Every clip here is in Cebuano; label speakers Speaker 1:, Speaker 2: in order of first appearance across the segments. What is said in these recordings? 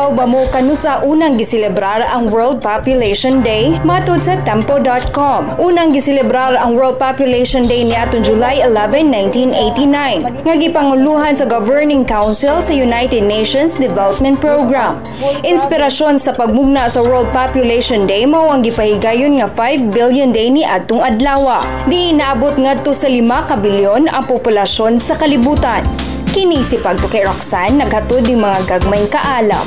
Speaker 1: Kahibaw ba mo kanusa unang giselebrar ang World Population Day? Matud sa tempo.com, unang giselebrar ang World Population Day niadtong July 11, 1989, nga gipanguluhan sa Governing Council sa United Nations Development Program. Inspirasyon sa pagmugna sa World Population Day mao ang gipahigayon nga 5 billion day ni adtong adlaw. Di inaabot ngadto sa 5 ka bilyon ang populasyon sa kalibutan. Kini si Pagtukay Roxanne, naghatod ng mga gagmayng kaalam.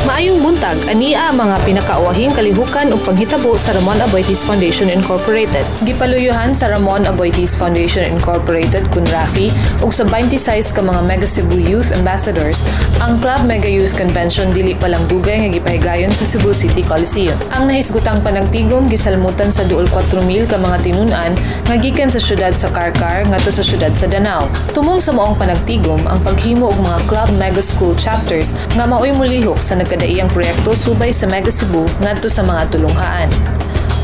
Speaker 2: Maayong buntag, ania ang mga pinakauwahing kalihukan ug panghitabo sa Ramon Aboitiz Foundation Incorporated. Gipaluyuhan sa Ramon Aboitiz Foundation Incorporated kun RAFI ug sa 26 ka mga Mega Cebu Youth Ambassadors ang Club Mega Youth Convention dili pa lang dugay nga gipahigayon sa Cebu City Coliseum. Ang nahisgutang panagtigom gisalmutan sa duol 4,000 ka mga tinun-an nga gikan sa syudad sa Carcar ngadto sa syudad sa Danao. Tumong sa maong panagtigom ang paghimo og mga Club Mega School chapters nga maoy molihok sa nagkadaiyang proyekto subay sa Mega Cebu ngadto sa mga tulunghaan.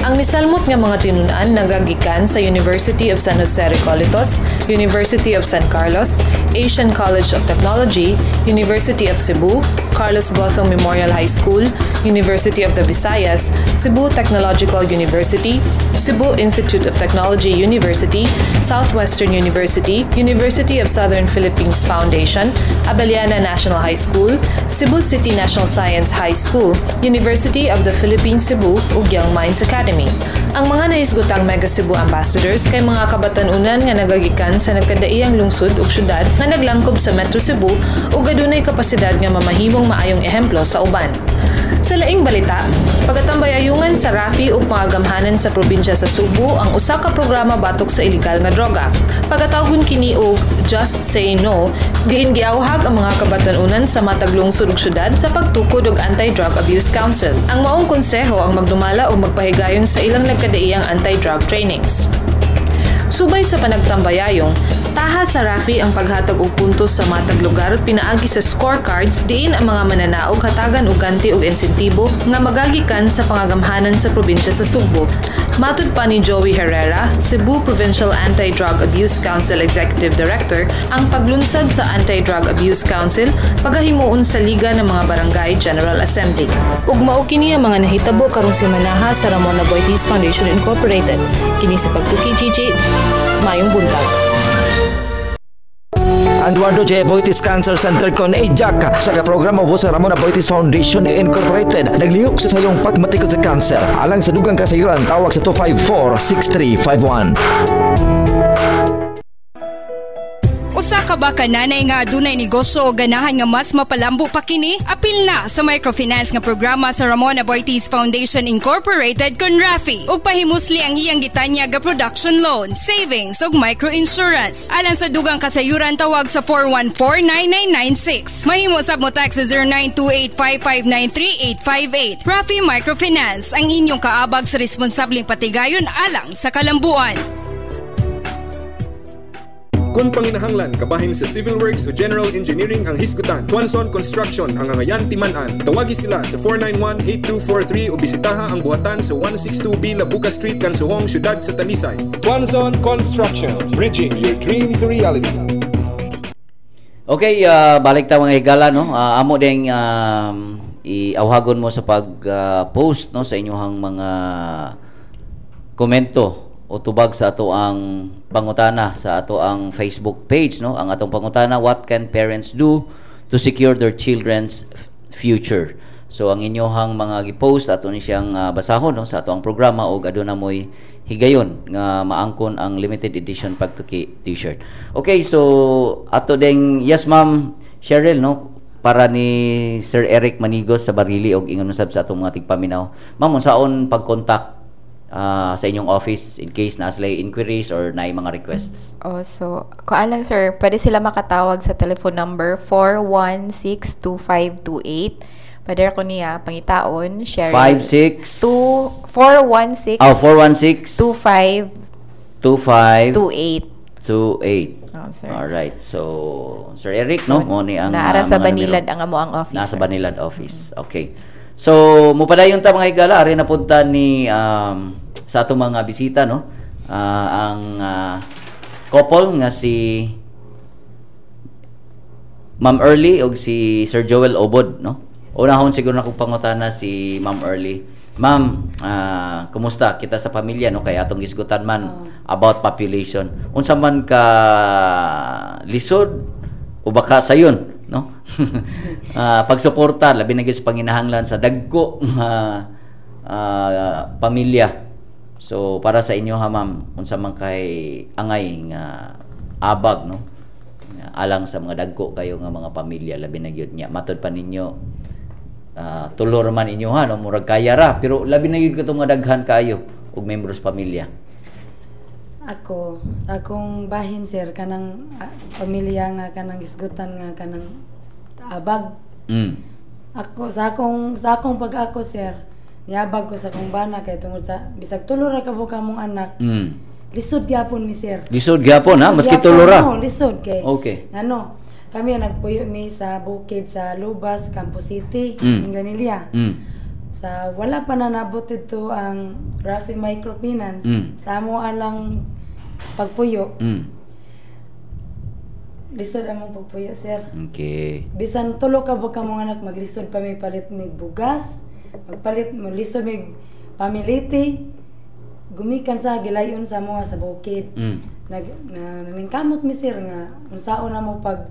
Speaker 2: Ang nisalmot nga mga tinun-an nagagikan sa University of San Jose Recoletos, University of San Carlos, Asian College of Technology, University of Cebu, Carlos Gothong Memorial High School, University of the Visayas, Cebu Technological University, Cebu Institute of Technology University, Southwestern University, University of Southern Philippines Foundation, Abellana National High School, Cebu City National Science High School, University of the Philippines Cebu ug Young Minds Academy. Ang mga nahisgutang Mega Cebu Ambassadors kay mga kabatan-unan nga nagagikan sa nagkadaiyang lungsod ug syudad nga naglangkob sa Metro Cebu ug adunay kapasidad nga mamahimong maayong ehemplo sa uban. Sa laing balita, pagatambayayungan sa RAFI ug mga gamhanan sa probinsya sa Sugbo ang usa ka programa batok sa ilegal nga droga. Pagatawgon kini og Just Say No, diin giawhag ang mga kabatan-unan sa matag lungsod ug syudad sa pagtukod og Anti-Drug Abuse Council. Ang maong konseho ang magdumala og magpahigayon sa ilang nagkadaiyang anti-drug trainings. Subay sa panagtambayayong, taha sa RAFI ang paghatag og puntos sa matag lugar pinaagi sa scorecards diin ang mga mananaog hatagan og ganti og insentibo nga magagikan sa pangagamhanan sa probinsya sa Sugbo. Matud pa ni Joey Herrera, Cebu Provincial Anti-Drug Abuse Council Executive Director, ang paglunsad sa Anti-Drug Abuse Council pagahimuon sa Liga ng mga Barangay General Assembly. Ug mao kini ang mga nahitabo karong semanaha sa Ramon Aboitiz Foundation Incorporated. Kini sa Pagtuki Gigi, maayong buntag.
Speaker 3: Eduardo J. Aboitiz Cancer Center kon AJAC sa ka programa sa Ramon Aboitiz Foundation Incorporated naglihok sa sayong pagmatikod sa cancer. Alang sa dugang kasayuran, tawag sa 254-6351.
Speaker 1: Usa ka ba ka nanay nga adunay negosyo o ganahan nga mas mapalambo pa kini? Apil na sa microfinance nga programa sa Ramon Aboitiz Foundation Incorporated kon RAFI ug pahimusli ang iyang gitanyag ga production loan, savings ug microinsurance. Alang sa dugang kasayuran, tawag sa 414-9996. Mahimo sab mo text sa 0928-559-3858. RAFI Microfinance, ang inyong kaabag sa responsableng patigayon alang sa kalambuan.
Speaker 4: Kung panginahanglan kabahin sa civil works o general engineering ang hisgutan, Tuanson Construction ang angayan timan-an. Tawagi sila sa 491-8243 o bisitaha ang buhatan sa 162B Labuca Street, Kansuhong, Siyudad sa Talisay. Tuanson Construction, bridging your dream to reality.
Speaker 5: Okay, balik ta, mga higala, no. Amo ding iawhagon mo sa pag-post, no, sa inyong mga komento o tubag sa ato ang pangutana sa ato ang Facebook page, no. Ang atong pangutana: what can parents do to secure their children's future? So ang inyohang mga gi-post, ato ni siyang basahon, no, sa ato ang programa ug aduna moy higayon nga maangkon ang limited edition Pagtuki T-shirt. Okay, so ato ding, yes, Ma'am Cheryl, no, para ni Sir Eric Manigos sa Barili og ingon usab sa atong mga tigpaminaw. Ma'am, unsaon pag-contact sa inyong office in case na sila inquiries or naay mga requests?
Speaker 6: Oh, so, kuan lang, sir, pwede sila makatawag sa telephone number 416-2528. Pwede ko niya pangitaon, Cheryl.
Speaker 5: 56
Speaker 6: 2 416
Speaker 5: Oh, 416
Speaker 6: 25
Speaker 5: 25
Speaker 6: 28.
Speaker 5: 28.
Speaker 6: Oh, sir.
Speaker 5: Alright. So, Sir Eric,
Speaker 6: So,
Speaker 5: no? Mo ni ang
Speaker 6: naara sa
Speaker 5: mga
Speaker 6: Banilad
Speaker 5: numero.
Speaker 6: Ang amo ang office.
Speaker 5: Nasa
Speaker 6: sir.
Speaker 5: Banilad office. Okay. So, mupadayon ta, mga higala, ari na punta ni sa atong mga bisita, no? Ang couple nga si Ma'am Early og si Sir Joel Obod, no? Unahon siguro na kong pangutana si Ma'am Early. Ma'am, kumusta kita sa pamilya, no, kay atong gisgutan man about population. Unsa man ka lisod o baka sayon, no? Pagsuporta labi na gyud sa panginahanglan sa dagko nga pamilya. So para sa inyo ha, ma'am, unsa man kay angay nga abag, no? Alang sa mga dagko kayo nga mga pamilya, labi na gyud nya matod pa ninyo tulor man inyo ha, no, murag kaya ra, pero labi na gyud katong mga daghan kayo og membros pamilya.
Speaker 7: Ako, sa akong bahin, sir, kanang pamilya nga kanang hisgutan nga kanang abag. Ako sa akong pag-ako, sir, niabag ko sa akong bana kay tungod sa bisag tulo ra ka buka mong anak. Lisod gyapon mi, sir.
Speaker 5: Lisod gyapon ha, maski
Speaker 7: Lisod
Speaker 5: tulo ra.
Speaker 7: gyapon, no, lisod kay. Ano, kami nagpuyo mi sa bukid sa Lubas, Campo City, Minglanilla. Sa wala pa na nabot dito ang Rafi Microfinance, sa amo alang pagpuyo, lisod among pagpuyo, sir. Bisan tulo ka buka mong anak, maglisod pa mi palit mig bugas, magpalit mo lisod mig pamiliti, gumikan sa gilayon sa mga sa bukid. Nag na, naningkamot mi, sir, nga unsaon na mo pag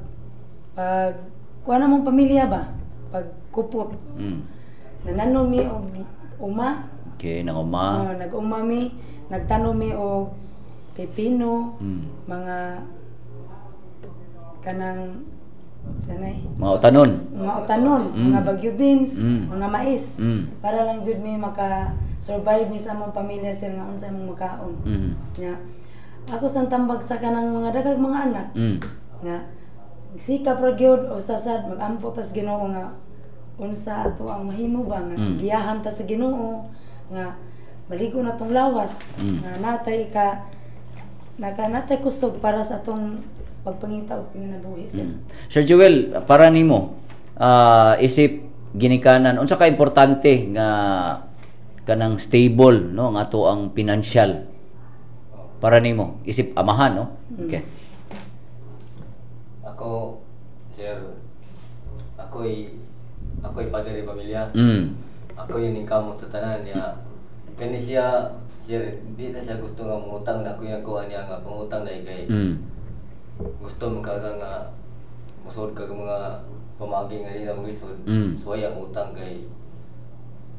Speaker 7: pag kuha na mong pamilya ba, pag kupot. Nananom mi og uma.
Speaker 5: Okay, nanguma.
Speaker 7: Oh, nag-uma mi, nagtanom mi og pepino, mga kanang sanay
Speaker 5: Mga utanon.
Speaker 7: Mga utanon, mga bagyo beans, mga mais. Para lang jud mi maka survive mi sa among pamilya, sir, nga unsa among makaon. Nya ako sang tambag sa kanang mga dagag mga anak nga sikap ra gyud o sasad magampo tas Ginoo nga unsa ato ang mahimo ba nga giyahan ta sa Ginoo nga maligo na tong lawas nga natay ka naka natay kusog para sa atong pagpangita og panginabuhi, sir.
Speaker 5: Sir Joel, para nimo, isip ginikanan, unsa ka importante nga kanang stable, no, ang ato ang financial para nimo isip amahan, no? Okay.
Speaker 8: Ako, sir, ako'y padre de pamilya. Ako yung ningkamot sa tanan niya. Kani siya, sir, di na siya gusto nga mangutang na ako yung nagkuha niya nga pangutang na kay gusto man ka nga musod ka mga pamagi nga di na maglisod. Suway ang utang kay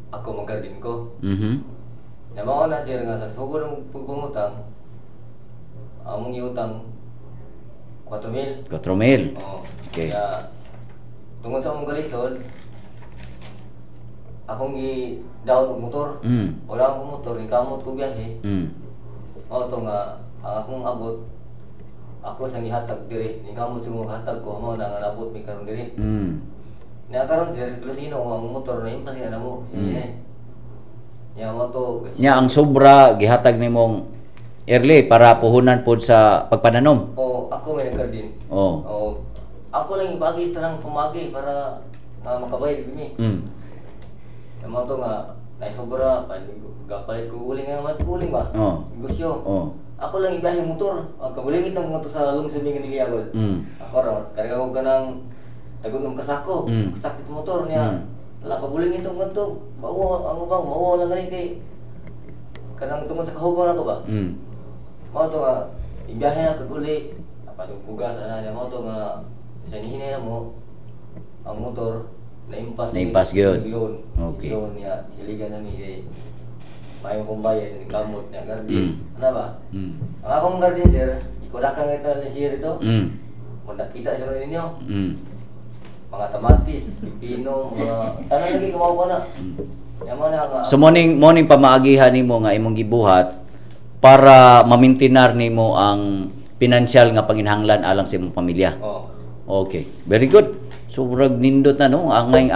Speaker 8: ako magardin ko. Na mao na, sir, nga sa sugod mo pagpangutang, among iutang 4,000.
Speaker 5: 4,000.
Speaker 8: Oo.
Speaker 5: Okay.
Speaker 8: Kaya, tungod sa among galisod, akong gi-down og motor. Wala akong motor, nikamot ko biyahe. Mao to nga ang akong abot ako sang gihatag diri, nikamot siguro maghatag ko, mao na nga nabot mi karon diri. Na karon, sir, sino ang motor na impas na namo. Ya mo to kasi
Speaker 5: Nya ang sobra gihatag nimong early para puhunan pod sa pagpananom.
Speaker 8: O ako may nagkardin.
Speaker 5: Oh.
Speaker 8: O ako lang ibagi sa tanang pamagi para nga makabayad mi. Ya mo to nga naisobra gapalit ko uling nga mat uling ba?
Speaker 5: Oh.
Speaker 8: Negosyo.
Speaker 5: Oh.
Speaker 8: Ako lang ibiyahe motor. Ang kabulingit ng mga to sa lungsod ng Manila gol. Ako ra karga ko kanang tagod ng kasako, kasakit sa motor niya. Wala kabulingit ang kanto. Bawo ang ubang mawa lang gani kay kanang tungod sa kahugaw na ko ba. Mao to nga ibiyahe na kaguli. Apatong bugas ana niya mao to nga sa nihinay na mo ang motor naimpas.
Speaker 5: Naimpas gyud.
Speaker 8: Loan.
Speaker 5: Okay.
Speaker 8: Loan niya isiligan nami kay mayo kong bayad ni kamot niya garden. Ano ba? Ang akong garden, sir, ikulakan ito ni sir ito. Kung nakita sir ninyo, mga tamatis, pipino, mga tanan lagi kumaw ka na. Yaman na nga.
Speaker 5: So morning morning pamaagihan nimo nga imong gibuhat para mamintinar nimo ang pinansyal nga panginahanglan alang sa imong pamilya.
Speaker 8: Oh.
Speaker 5: Okay. Very good. So murag nindot na, no, angay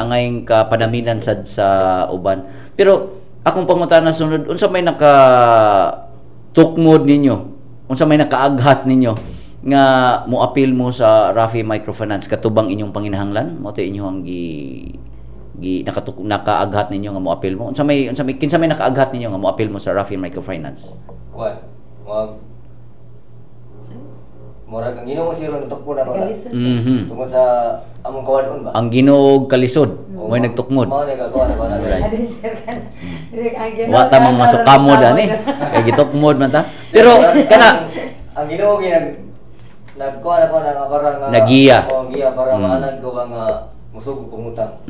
Speaker 5: ka panaminan sad sa uban. Pero akong pangutana sunod, unsa may naka tukmod ninyo? Unsa may nakaaghat ninyo nga mo-appeal mo sa Rafi Microfinance katubang inyong panginahanglan? Mao to inyong gi gi nakatuk nakaaghat ninyo nga mo-appeal mo. Unsa may kinsa may nakaaghat ninyo nga mo-appeal mo sa Rafi Microfinance?
Speaker 8: Kuan. Mag Murag ang Ginoo siro natukmod ako na. Tungod sa among kawadon ba.
Speaker 5: Ang Ginoo kalisod, mo'y nagtukmod.
Speaker 8: Mao na gagawa na ko na.
Speaker 5: Wa ta mang masukamod ani. Kay gitukmod man ta. Pero kana
Speaker 8: ang Ginoo gyud nagkuha na ko na para nga
Speaker 5: nagiya.
Speaker 8: Oh, giya para maanad ko ba nga musug pangutang.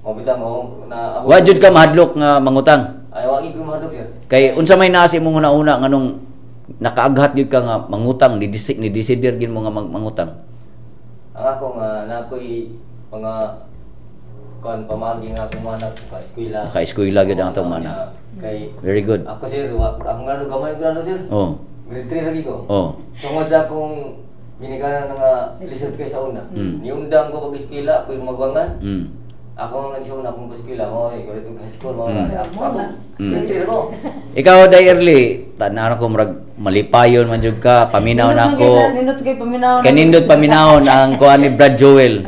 Speaker 8: Mao bitaw mo na
Speaker 5: wa jud ka mahadlok nga mangutang.
Speaker 8: Ay wa gid ko mahadlok sir.
Speaker 5: Kay unsa may naa sa imong una-una nganong nakaaghat gyud ka nga mangutang, ni desider gyud mo nga mangutang?
Speaker 8: Ang ako nga na ako'y mga kuan pamagi nga akong anak ka eskwela.
Speaker 5: Ka eskwela gyud ang atong anak.
Speaker 8: Kay
Speaker 5: very good.
Speaker 8: Ako sir, akong ngano gamay ko ano sir.
Speaker 5: Oh.
Speaker 8: Grade 3 lagi ko.
Speaker 5: Oh.
Speaker 8: Tungod sa akong ginikanan nga lisod kay sa una. Niundang ko pag eskwela, ako yung magwangan. Ako ang nagsuon akong eskwela mo, eh grade 2 high school mo. Ako. Grade 3 ko.
Speaker 5: Ikaw day early, tan-awon ko murag malipayon man jud ka, paminaw na ako.
Speaker 7: Nindot kay paminaw.
Speaker 5: Kay nindot paminaw ang kuan ni Brad Joel.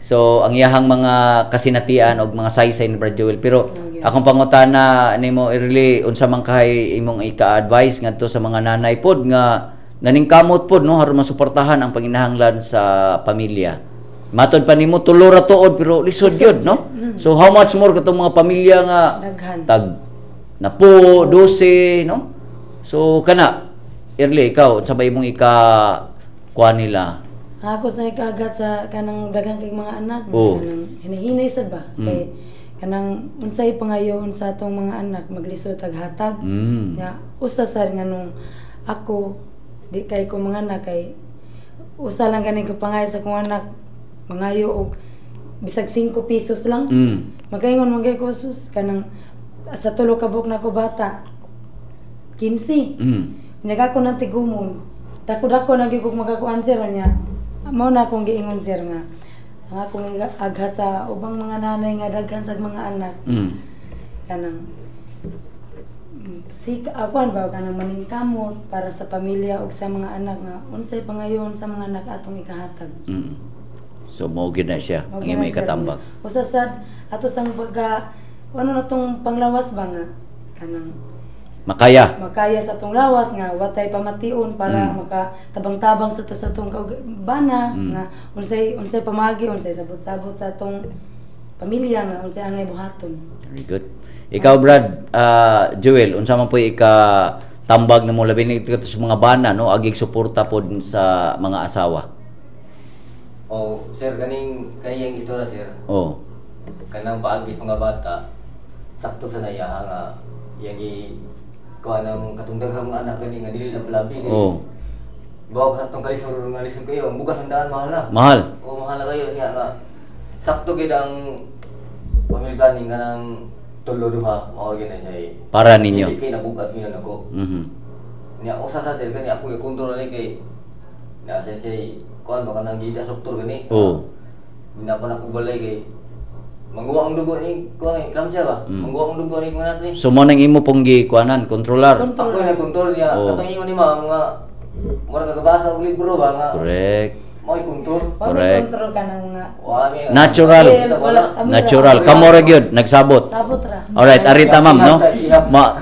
Speaker 5: So ang iyahang mga kasinatian og mga saysay ni Brad Joel. Pero akong pangutana nimo early, unsa man kay imong ika-advise ngadto sa mga nanay pod nga naningkamot pod no aron masuportahan ang panginahanglan sa pamilya. Matod pa nimo tulo ra tuod pero lisod gyud no. So how much more katong mga pamilya nga
Speaker 7: daghan
Speaker 5: tag napo 12 no. So kana early ikaw unsa ba imong ika kuan nila?
Speaker 7: Ako sa ikagat sa kanang daghang kay mga anak, kanang hinahinay sad ba kay kanang unsay pangayoon sa atong mga anak maglisod tag hatag. Nya usa sad nganong ako di kay ko mga anak kay usa lang gani ko pangayo sa akong anak mangayo og bisag 5 pesos lang. Magaingon man kay ko sus kanang sa tulo ka buok nako bata 15. Nya ako nang tigumon. Dako-dako na gyud kog makakuan sir nya. Mao na akong giingon sir nga ang akong aghat sa ubang mga nanay nga daghan sa mga anak. Kanang sik akuan ba kanang maningkamot para sa pamilya ug sa mga anak nga unsay pangayon sa mga anak atong ikahatag.
Speaker 5: So mao gyud na siya ang imong ikatambag.
Speaker 7: Usa sad ato sang pagka ano na tong panglawas ba nga kanang makaya sa atong lawas nga watay pamation para makatabang-tabang sa ta sa atong bana nga unsay pamagi unsay sabot-sabot sa atong pamilya nga unsay angay buhaton.
Speaker 5: Very good. Ikaw Brad, Joel, unsa man po'y ikatambag nimo labi ni sa mga bana no agig suporta pod sa mga asawa?
Speaker 8: Oh, sir, kaning kaniyang istorya sir.
Speaker 5: Oh.
Speaker 8: Kanang paagi mga bata sakto sa naiyaha nga iyang gi kuan ang katong daghang mga anak gani nga dili na palabi gani.
Speaker 5: Oh.
Speaker 8: Bawa ka sa atong kalisod nga lisod kayo, ang bugas ang daan mahal na.
Speaker 5: Mahal.
Speaker 8: Oh, mahal na kayo niya nga. Sakto gid ang family planning kanang tulo duha mao gyud na siya.
Speaker 5: Para ninyo.
Speaker 8: Dili kay nabugat mi nako. Niya usa sa sir kani ako gi-kontrol ni kay na sensei kuan baka nang gida doktor gani.
Speaker 5: Oh.
Speaker 8: Binapa na ko balay kay mangguwa ang dugo ni kuan eclampsia ba? Mangguwa ang dugo ni anak ni.
Speaker 5: So mo nang imo pong gikuanan, kontrolar.
Speaker 8: Ako na kontrol niya. Katong ingon ni ma'am nga mura kagabasa og libro ba nga.
Speaker 5: Correct.
Speaker 8: Mo kontrol.
Speaker 5: Correct.
Speaker 7: Kontrol ka nang mga
Speaker 5: natural. Natural. Kamo ra gyud nagsabot.
Speaker 7: Sabot ra.
Speaker 5: Alright, arita ma'am no.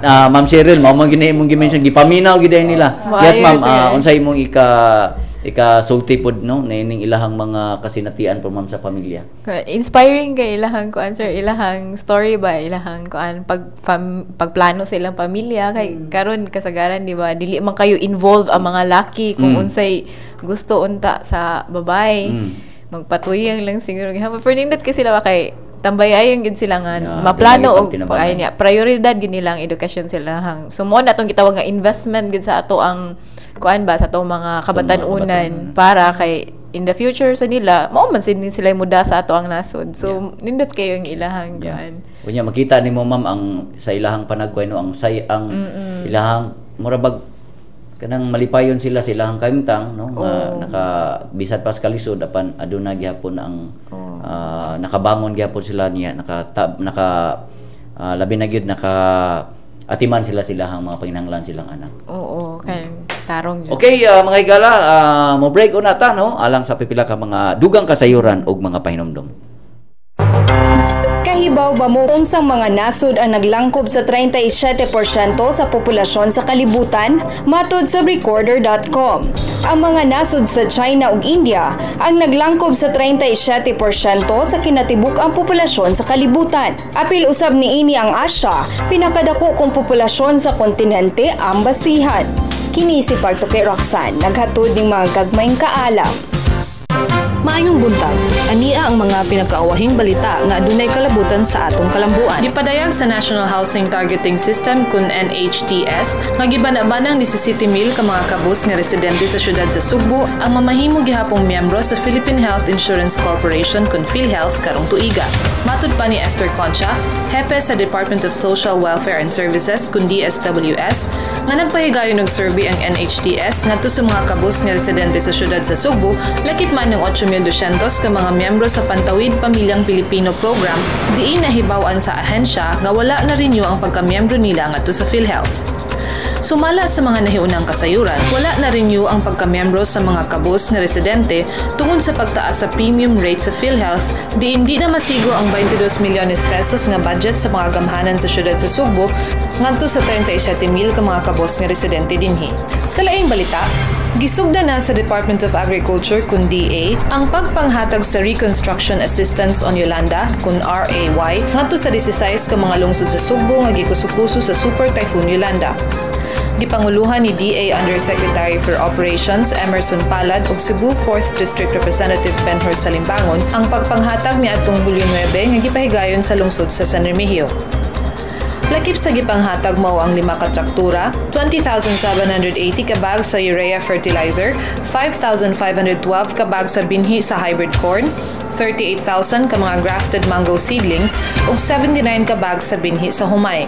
Speaker 5: Ma'am Cheryl, mao man gini imong gi-mention gipaminaw gid nila. Yes ma'am, unsay imong ika sulti pod no niining ilahang mga kasinatian po ma'am sa pamilya?
Speaker 6: Inspiring kay ilahang kuan sir, ilahang story ba, ilahang kuan pagplano sa ilang pamilya kay karon kasagaran di ba dili man kayo involved ang mga laki kung unsay gusto unta sa babae. Magpatuyang lang siguro. Pero nindot kasi sila ba kay tambayayon gid sila nga maplano og ay niya prioridad gid nila ang edukasyon sila hang. So mo na atong gitawag nga investment gid sa ato ang kuan ba sa atong mga kabatan-unan para kay in the future sa nila mao man sin sila muda sa ato ang nasod. So nindot kayo ang ilahang kuan.
Speaker 5: Unya makita nimo ma'am ang sa ilahang panagway no ang say ang ilahang mura bag kanang malipayon sila sa ilahang kahimtang no nga naka bisan pas kalisod apan aduna gihapon ang nakabangon gihapon sila niya naka labi na gyud naka atiman sila silahang mga panginahanglan silang anak.
Speaker 6: Oo, kay tarong jud.
Speaker 5: Okay, mga higala, mo break una ta no alang sa pipila ka mga dugang kasayuran og mga pahinumdom.
Speaker 1: Kahibaw ba mo unsang mga nasod ang naglangkob sa 37% sa populasyon sa kalibutan? Matod sa recorder.com. Ang mga nasod sa China ug India ang naglangkob sa 37% sa kinatibuk-ang populasyon sa kalibutan. Apil usab niini ang Asia, pinakadako kong populasyon sa kontinente ang basihan. Kini si Pagtuki Roxanne, naghatod ning mga gagmayng kaalam.
Speaker 2: Maayong buntag. Ania ang mga pinakaawahing balita nga adunay kalabutan sa atong kalambuan. Gipadayag sa National Housing Targeting System kun NHTS nga gibana-banang 17,000 ka mga kabus nga residente sa syudad sa Sugbo ang mamahimo gihapong miyembro sa Philippine Health Insurance Corporation kun PhilHealth karong tuiga. Matud pa ni Esther Concha, hepe sa Department of Social Welfare and Services kun DSWS, nga nagpahigayon og survey ang NHTS ngadto sa mga kabus nga residente sa syudad sa Sugbo, lakip man ng 8,200 ka mga miyembro sa Pantawid Pamilyang Pilipino Program, diin nahibaw-an sa ahensya nga wala na renew ang pagkamiyembro nila ngadto sa PhilHealth. Sumala sa mga nahiunang kasayuran, wala na renew ang pagkamiyembro sa mga kabus nga residente tungod sa pagtaas sa premium rate sa PhilHealth, diin di na masigo ang 22 milyones pesos nga budget sa mga gamhanan sa syudad sa Sugbo ngadto sa 37,000 ka mga kabus nga residente dinhi. Sa laing balita, gisugda na sa Department of Agriculture kun DA ang pagpanghatag sa Reconstruction Assistance on Yolanda kun RAY ngadto sa 16 ka mga lungsod sa Sugbo nga gikusukuso sa Super Typhoon Yolanda. Gipanguluhan ni DA Undersecretary for Operations Emerson Palad ug Cebu 4th District Representative Benhur Salimbangon ang pagpanghatag niadtong Hulyo 9 nga gipahigayon sa lungsod sa San Remigio. Lakip sa gipanghatag mao ang 5 ka traktura, 20,780 ka bag sa urea fertilizer, 5,512 ka bag sa binhi sa hybrid corn, 38,000 ka mga grafted mango seedlings ug 79 ka bag sa binhi sa humay.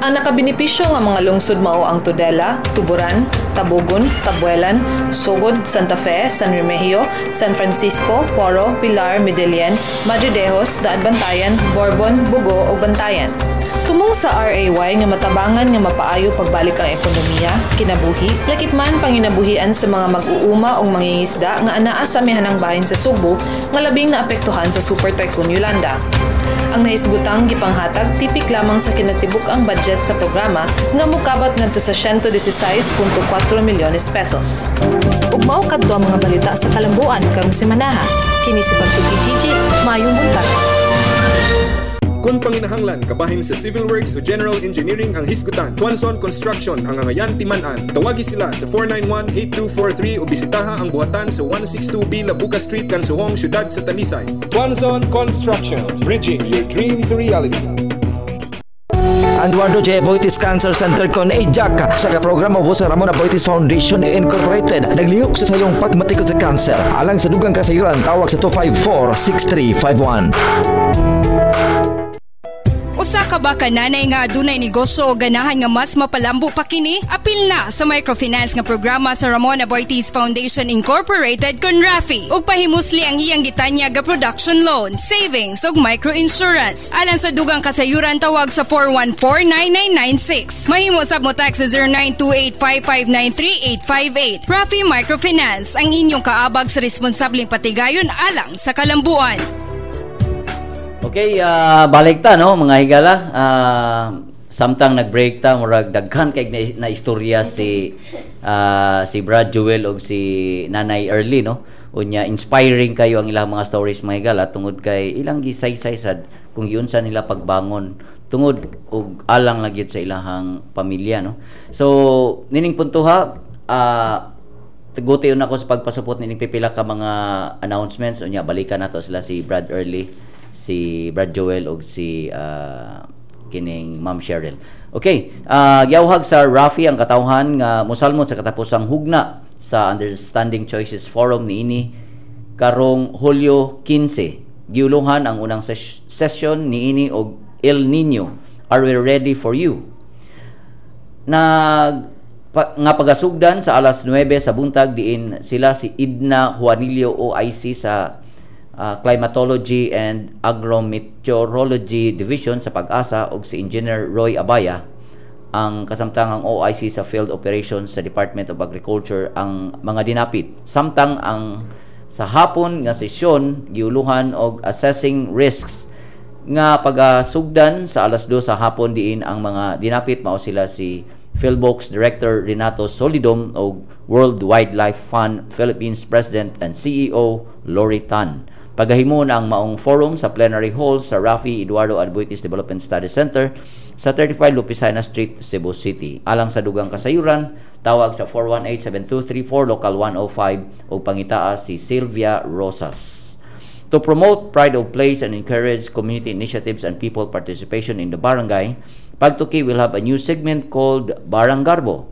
Speaker 2: Ang nakabenepisyo nga mga lungsod mao ang Tudela, Tuburan, Tabugon, Tabuelan, Sogod, Santa Fe, San Remigio, San Francisco, Poro, Pilar, Medellin, Madridejos, Daan Bantayan, Borbon, Bugo ug Bantayan. Tumong sa RAY nga matabangan nga mapaayo pagbalik ang ekonomiya, kinabuhi, lakip man panginabuhian sa mga mag-uuma o mangingisda nga anaa sa amihanang bahin sa Sugbo nga labing naapektuhan sa Super Typhoon Yolanda. Ang nahisgutang gipanghatag tipik lamang sa kinatibuk ang budget sa programa nga mokabat ngadto sa 116.4 milyones pesos. Ug mao kadto ang mga balita sa kalambuan karong semanaha. Kini si Pagtuki Gigi, maayong buntag.
Speaker 4: Kung panginahanglan, kabahin sa Civil Works o General Engineering ang hisgutan. Tuanzon Construction ang angayan timan-an. Tawagi sila sa 491-8243 o bisitaha ang buhatan sa 162B Labuca Street, Kansuhong, Siyudad sa Talisay. Tuanzon Construction, bridging your dream to reality.
Speaker 3: Eduardo J. Aboitiz Cancer Center kon AJAC sa programa sa Ramon Aboitiz Foundation Incorporated naglihok sa sayong pagmatikod sa kanser. Alang sa dugang kasayuran, tawag sa 254-6351.
Speaker 1: Usa ka ba ka nanay nga adunay negosyo o ganahan nga mas mapalambo pa kini? Apil na sa microfinance nga programa sa Ramon Aboitiz Foundation Incorporated kun RAFI ug pahimusli ang iyang gitanyag ga production loan, savings ug microinsurance. Alang sa dugang kasayuran, tawag sa 414-9996. Mahimo sab mo text sa 0928-559-3858. RAFI Microfinance, ang inyong kaabag sa responsableng patigayon alang sa kalambuan.
Speaker 5: Okay, balik ta no mga higala. Samtang nag-break ta, murag daghan kay na istorya si si Brad Joel og si Nanay Early no. Unya inspiring kayo ang ilang mga stories mga higala tungod kay ilang gisaysay sad kung giunsa nila pagbangon tungod og alang lang gyud sa ilahang pamilya no. So nining puntoha, guti ako sa pagpasupot nining pipila ka mga announcements. Unya balikan nato sila si Brad Early, si Brad Joel og si kining Ma'am Cheryl. Okay, giyawhag sa RAFI ang katawhan nga mosalmot sa katapusang hugna sa Understanding Choices Forum niini karong Hulyo 15. Giuluhan ang unang session niini og El Nino, Are We Ready for You? Nga pagasugdan sa alas 9 sa buntag diin sila si Idna Juanillo OIC sa Climatology and Agrometeorology Division sa Pag-asa og si Engineer Roy Abaya ang kasamtangang OIC sa Field Operations sa Department of Agriculture ang mga dinapit. Samtang ang sa hapon nga sesyon giuluhan og Assessing Risks nga pagasugdan sa alas 2 sa hapon diin ang mga dinapit mao sila si Philbox Director Renato Solidum o World Wildlife Fund Philippines President and CEO Lori Tan. Pagahimon ang maong forum sa plenary hall sa Rafi Eduardo Aboitiz Development Study Center sa 35 Lupicina Street, Cebu City. Alang sa dugang kasayuran, tawag sa 418-7234 local 105 o pangitaa si Sylvia Rosas. To promote pride of place and encourage community initiatives and people participation in the barangay, Pagtuki will have a new segment called Baranggarbo.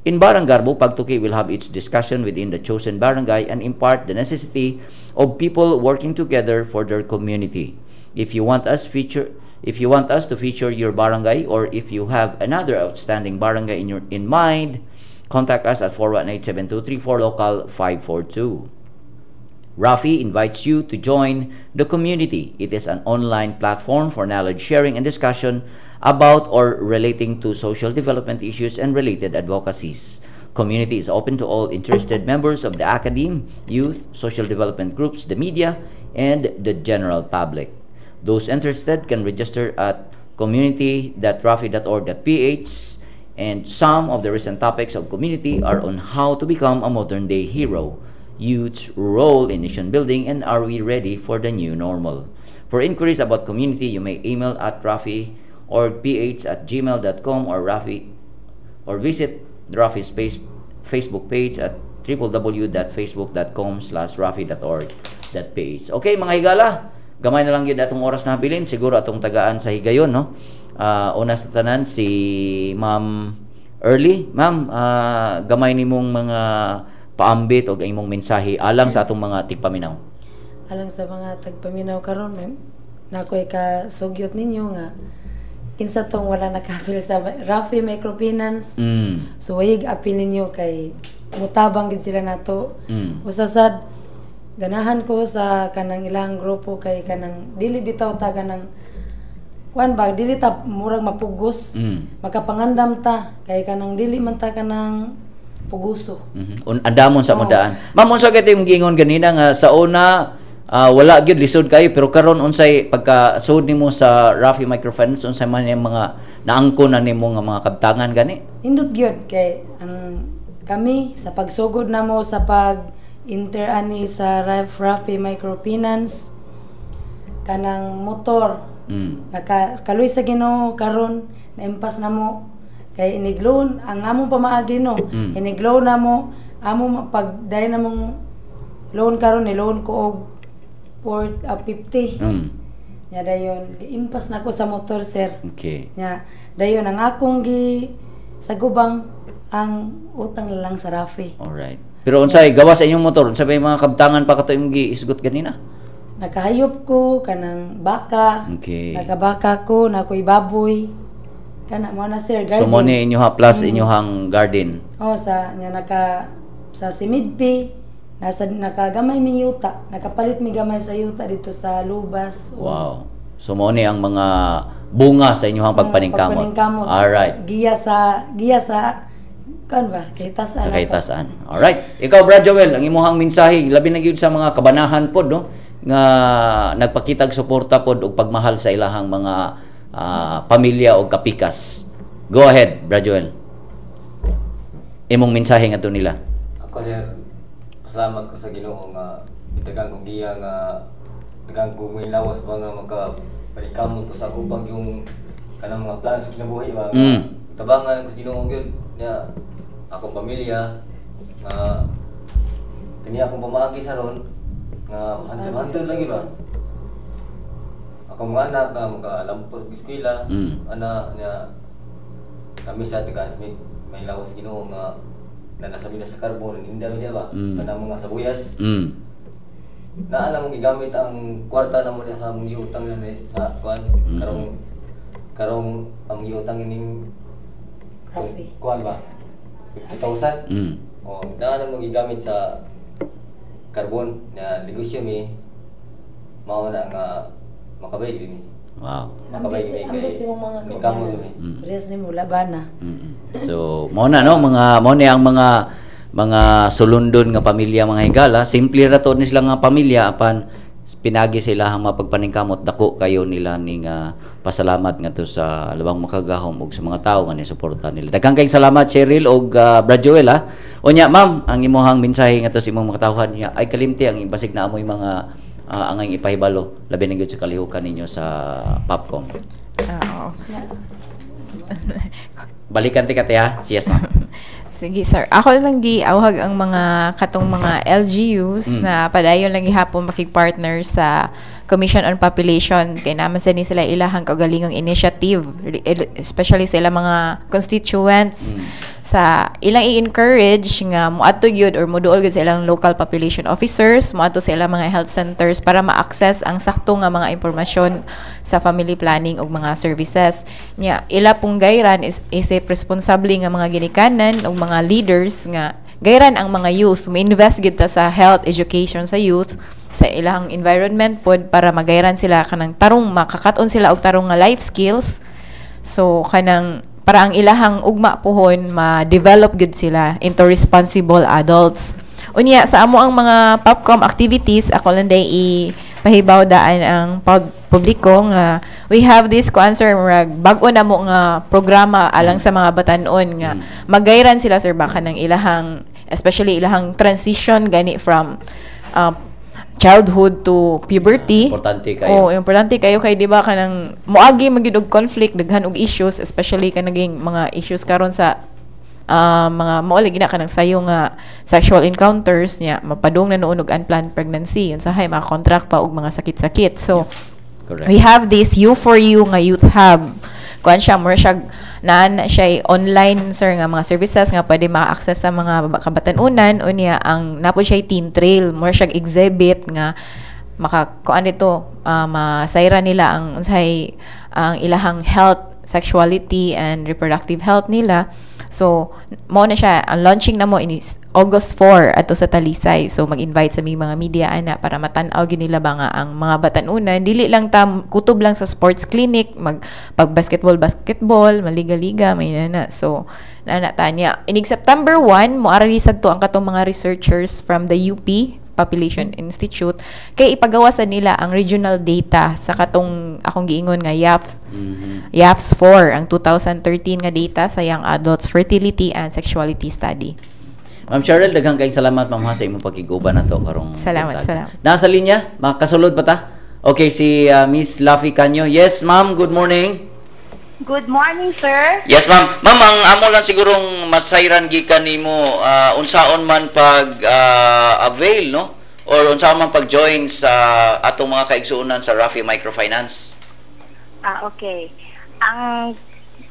Speaker 5: In Baranggarbo, Pagtuki will have its discussion within the chosen barangay and impart the necessity of people working together for their community. If you want us to feature your barangay, or if you have another outstanding barangay in mind, contact us at 418-7234 local 542. Rafi invites you to join the community. It is an online platform for knowledge sharing and discussion about or relating to social development issues and related advocacies. Community is open to all interested members of the academe, youth, social development groups, the media, and the general public. Those interested can register at community.rafi.org.ph, and some of the recent topics of community are on how to become a modern-day hero, youth's role in nation building, and are we ready for the new normal? For inquiries about community, you may email at rafi or ph@gmail.com or Rafi, or visit Rafi's Facebook page at www.facebook.com/rafi.org.ph. Okay, mga higala, gamay na lang yun atong oras na habilin. Siguro atong tagaan sa higayon, no? Una sa tanan si Ma'am Early. Ma'am, gamay nimong mga paambit o imong mensahe alang sa atong mga tigpaminaw.
Speaker 7: Alang sa mga tagpaminaw karon, ma'am, nakoy ka sugyot ninyo nga kinsa tong wala nakapil sa Rafi Microfinance. So wayig apil ninyo kay mutabang gid sila nato. Usa sad ganahan ko sa kanang ilang grupo kay kanang dili bitaw ta kanang kuan ba dili ta murag mapugos. Makapangandam ta kay kanang dili man ta kanang puguso.
Speaker 5: Andamon sa mudaan. Ma'am, unsa kay imong giingon ganina nga sa una wala gyud lisod kayo, pero karon unsay pagka sud nimo sa Rafi Microfinance, unsay man yung mga naangko na nimo nga mga kabtangan gani?
Speaker 7: Indot gyud kay ang kami sa pagsugod namo sa pag inter ani sa Rafi Microfinance kanang motor. Naka kaloy sa Ginoo karon naimpas namo kay inigloan ang among pamaagi, no. Inigloan namo amo pag dai namong loan karon ni loan ko og 450. Nya dayon giimpas nako sa motor, sir.
Speaker 5: Okay.
Speaker 7: Nya dayon ang akong gi sa gubang ang utang lang sa Rafi.
Speaker 5: Alright. Pero unsay gawas sa inyong motor, unsay mga kabtangan pa kato imong giisgot ganina?
Speaker 7: Nakahayop ko kanang baka.
Speaker 5: Okay.
Speaker 7: Nakabaka ko, nakoy baboy. Kana mo na, sir, garden.
Speaker 5: So mo ni inyo ha plus inyohang garden.
Speaker 7: Oh, sa nya naka sa Simidpi, nasa nakagamay mi yuta, nakapalit mi gamay sa yuta dito sa Lubas.
Speaker 5: Wow. So mo ni ang mga bunga sa inyohang pagpaningkamot.
Speaker 7: Pagpaningkamot.
Speaker 5: Alright.
Speaker 7: Giya sa kan ba kahitasan.
Speaker 5: Sa kahitasan. Alright. Ikaw, Brad Joel, ang imuhang mensahe labi na gyud sa mga kabanahan pod, no, nga nagpakitag suporta pod og pagmahal sa ilahang mga pamilya o kapikas. Go ahead, Brad Joel. Imong mensahe ngadto nila.
Speaker 8: Ako, sir, pasalamat ko sa Ginoo nga itagang kong giya nga tagang ko may lawas ba nga maka paningkamot ko sa akong pag yung kanang mga plano sa kinabuhi ba. Tabangan ko sa Ginoo gyud nya akong pamilya nga kani akong pamaagi sa ron nga hantel lang gyud ba. Akong mga anak nga makalampos og eskwela, ana nya kami sa tagas may lawas sa Ginoo nga na nasa mina sa karbon ninda mi ba kanang mga sabuyas. Naa na mong gigamit ang kwarta namo niya sa among giutang na sa kuan karong karong ang giutang ining
Speaker 7: Rafi.
Speaker 8: Kuan ba 50,000. Oh, naa na mong gigamit sa karbon na negosyo mi mao na nga makabay din.
Speaker 5: Wow.
Speaker 8: Makabay mi
Speaker 7: kay
Speaker 8: mga kamot mi.
Speaker 7: Parehas nimo labana.
Speaker 5: So mao na no mga mao ni ang mga sulundon nga pamilya mga higala, simple ra to ni sila nga pamilya apan Pinagi sila ang mapagpaningkamot, dako kayo nila ning pasalamat ngadto sa Alabang Makagahom ug sa mga tawo nga nisuporta nila. Daghang kayong salamat, Cheryl ug Brad Joel ha. Unya ma'am, ang imuhang mensahe ngadto sa imong mga tawhan niya ay kalimti ang basig na amoy mga angay ipahibalo labi na gyud sa kalihukan ninyo sa Popcom.
Speaker 6: Oo.
Speaker 5: Balikan ti kate ha. Yes, ma'am.
Speaker 6: Sige, sir. Ako lang giawhag ang mga katong mga LGUs na padayon lang gihapon makig-partner sa Commission on Population kay naman sa ni sila ilahang kaugalingong initiative, especially sa ilang mga constituents, sa ilang i-encourage nga moadto gyud or moduol gyud sa ilang local population officers, moadto sa ilang mga health centers para ma-access ang sakto nga mga impormasyon sa family planning ug mga services. Nya ila pong gayran is isip responsable nga mga ginikanan ug mga leaders nga gayran ang mga youth, mo-invest gyud ta sa health education sa youth sa ilang environment pod para magayran sila kanang tarong makakat-on sila og tarong nga life skills. So kanang para ang ilahang ugma pohon ma-develop gyud sila into responsible adults. Unya sa amo ang mga Popcom activities, ako lang day ipahibaw daan ang publiko nga we have this kuan, sir, murag bag-o na mo nga programa alang sa mga batan-on nga magayran sila, sir, baka ng ilahang especially ilahang transition gani from childhood to puberty.
Speaker 5: Importante kayo.
Speaker 6: Oh, importante kayo kay di ba kanang moagi man gyud og conflict, daghan og issues, especially kanaging mga issues karon sa mga mao lagi na kanang sayo nga sexual encounters niya mapadung na noon og unplanned pregnancy, unsahay maka-contract pa og mga sakit-sakit. So
Speaker 5: Correct.
Speaker 6: we have this U4U nga youth hub. Kuan siya, more siya naan siya online, sir, nga mga services nga pwede ma-access sa mga kabatan-unan. Unya ang napo siya teen trail, more siya exhibit nga maka kuan dito masayra nila ang unsay ang ilahang health, sexuality and reproductive health nila. So mao na siya, ang launching na mo is August 4 ato sa Talisay. So mag-invite sa mga media ana para matan-aw gyud nila ba nga ang mga batan-unan dili lang ta kutob lang sa sports clinic, mag pag basketball basketball, maliga-liga, may nana. So nana tanya inig September 1 mo ari sad to ang katong mga researchers from the UP Population Institute kay ipagawasan nila ang regional data sa katong akong giingon nga YAFS, YAFS 4, ang 2013 nga data sa Young Adults Fertility and Sexuality Study.
Speaker 5: Ma'am Cheryl, daghang kayong salamat ma'am ha sa imong pagkiguban nato karong
Speaker 6: Salamat,
Speaker 5: buntag.
Speaker 6: Salamat.
Speaker 5: Nasa linya, makasulod ba ta? Okay, si Miss Laffy Canyo. Yes, ma'am, good morning.
Speaker 9: Good morning, sir.
Speaker 5: Yes, ma'am. Ma'am, ang amo lang sigurong masayran gikan nimo unsaon man pag avail, no? Or unsaon man pag-join sa atong mga kaigsuonan sa Rafi Microfinance.
Speaker 9: Ah, okay. Ang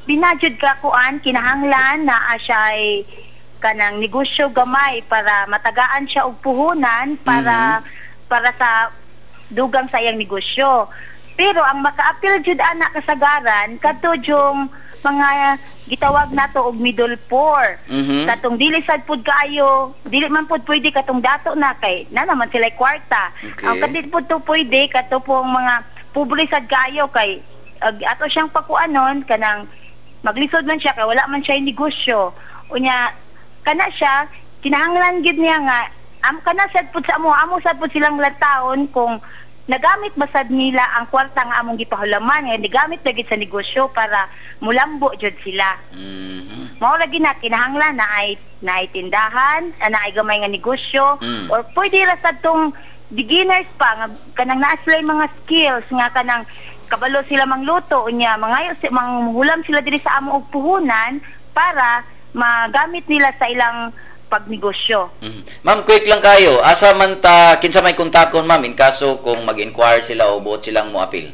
Speaker 9: binajud ka kuan kinahanglan na siya ay kanang negosyo gamay para matagaan siya og puhunan para para sa dugang sa iyang negosyo. Pero ang maka-appeal jud ana kasagaran kadto yung mga gitawag nato og middle poor. Katong dili sad pud kaayo, dili man pud pwede katong dato na kay na naman sila kwarta.
Speaker 5: Okay.
Speaker 9: Ang kadto pud to pwede kadto pong mga pobre sad kaayo kay ato siyang pakuanon kanang maglisod man siya kay wala man siya negosyo. Unya kana siya kinahanglan gid niya nga am kana sad pud sa amo, amo sad pud silang lataon kung nagamit basad nila ang kwarta nga among gipahulaman nga nagamit na gid sa negosyo para mulambo jud sila. Mao lagi na kinahanglan na ay tindahan, na ay gamay nga negosyo or pwede ra sad tong beginners pa nga kanang naa sila mga skills nga kanang kabalo sila mangluto unya mangayo si manghulam sila diri sa amo og puhunan para magamit nila sa ilang pagnegosyo.
Speaker 5: Ma'am, quick lang kayo. Asa man ta kinsa may kontakon ma'am in kaso kung mag-inquire sila o buot silang moapil?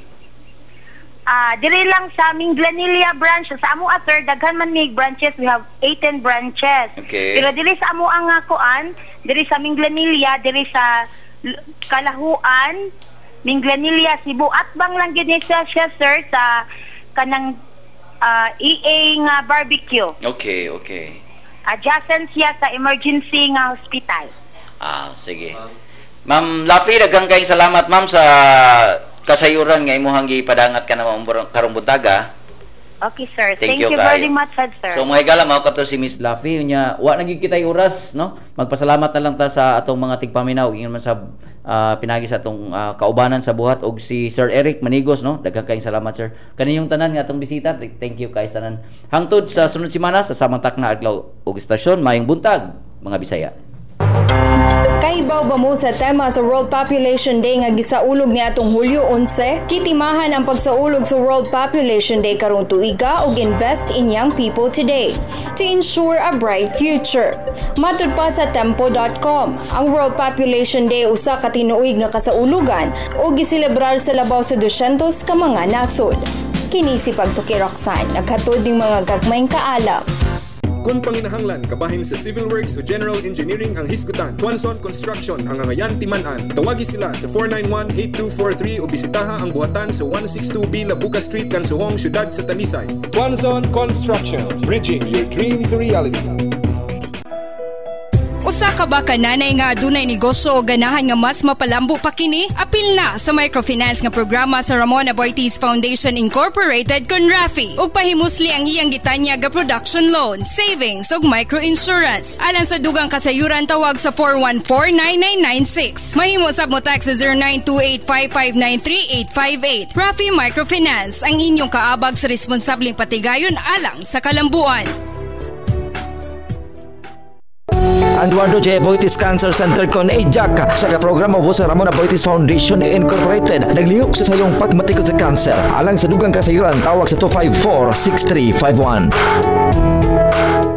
Speaker 9: Diri lang sa Minglanilla branch. Sa amo sir, daghan man mig branches. We have 18 branches.
Speaker 5: Okay.
Speaker 9: Pero diri sa amo ang kuan, diri sa Minglanilla, diri sa Kalahuan, Minglanilla, Cebu. Atbang lang gid ni siya, sir, sa kanang EA nga barbecue.
Speaker 5: Okay, okay.
Speaker 9: Adjacent siya sa emergency nga hospital.
Speaker 5: Ah, sige. Ma'am Laffy, daghang kayong salamat ma'am sa kasayuran nga imuhang gipadangat ka na karong buntaga.
Speaker 9: Okay, sir. Thank you very
Speaker 5: kaayo.
Speaker 9: Much, sad, sir.
Speaker 5: So mga higala, mao kato si Miss Laffy unya wa na gyud kitay oras, no? Magpasalamat na lang ta sa atong mga tigpaminaw, ingon man sa pinagi sa atong kaubanan sa buhat og si Sir Eric Manigos, no? Daghang kayong salamat, sir. Kaninyong tanan nga atong bisita, thank you kay tanan. Hangtod sa sunod semana sa samang takna, adlaw ug istasyon, maayong buntag, mga Bisaya.
Speaker 1: Kahibaw ba mo sa tema sa World Population Day nga gisaulog niadtong Hulyo 11? Gitimahan ang pagsaulog sa World Population Day karong tuiga og "Invest in Young People Today to Ensure a Bright Future." Matud pa sa tempo.com, ang World Population Day usa ka tinuig nga kasaulugan ug giselebrar sa labaw sa 200 ka mga nasod. Kini si Pagtuki Roxanne, naghatod ning mga gagmayng kaalam.
Speaker 4: Kung panginahanglan kabahin sa Civil Works o General Engineering ang hisgutan, Tuanson Construction ang angayan timan-an. Tawagi sila sa 491-8243 o bisitaha ang buhatan sa 162B Labuca Street, Kansuhong, Siyudad sa Talisay. Tuanson Construction, bridging your dream to reality.
Speaker 1: Usa ka ba ka nanay nga adunay negosyo o ganahan nga mas mapalambo pa kini? Apil na sa microfinance nga programa sa Ramon Aboitiz Foundation Incorporated kon RAFI ug pahimusli ang iyang gitanyag ga production loan, savings ug microinsurance. Alang sa dugang kasayuran, tawag sa 414-9996. Mahimo sab mo text sa 0928-559-3858. RAFI Microfinance, ang inyong kaabag sa responsableng patigayon alang sa kalambuan.
Speaker 3: Eduardo J. Aboitiz Cancer Center kon AJAC sa ka-programa sa Ramon Aboitiz Foundation Incorporated. Naglihok sa sayong pagmatikod sa cancer. Alang sa dugang kasayuran, tawag sa 254-6351.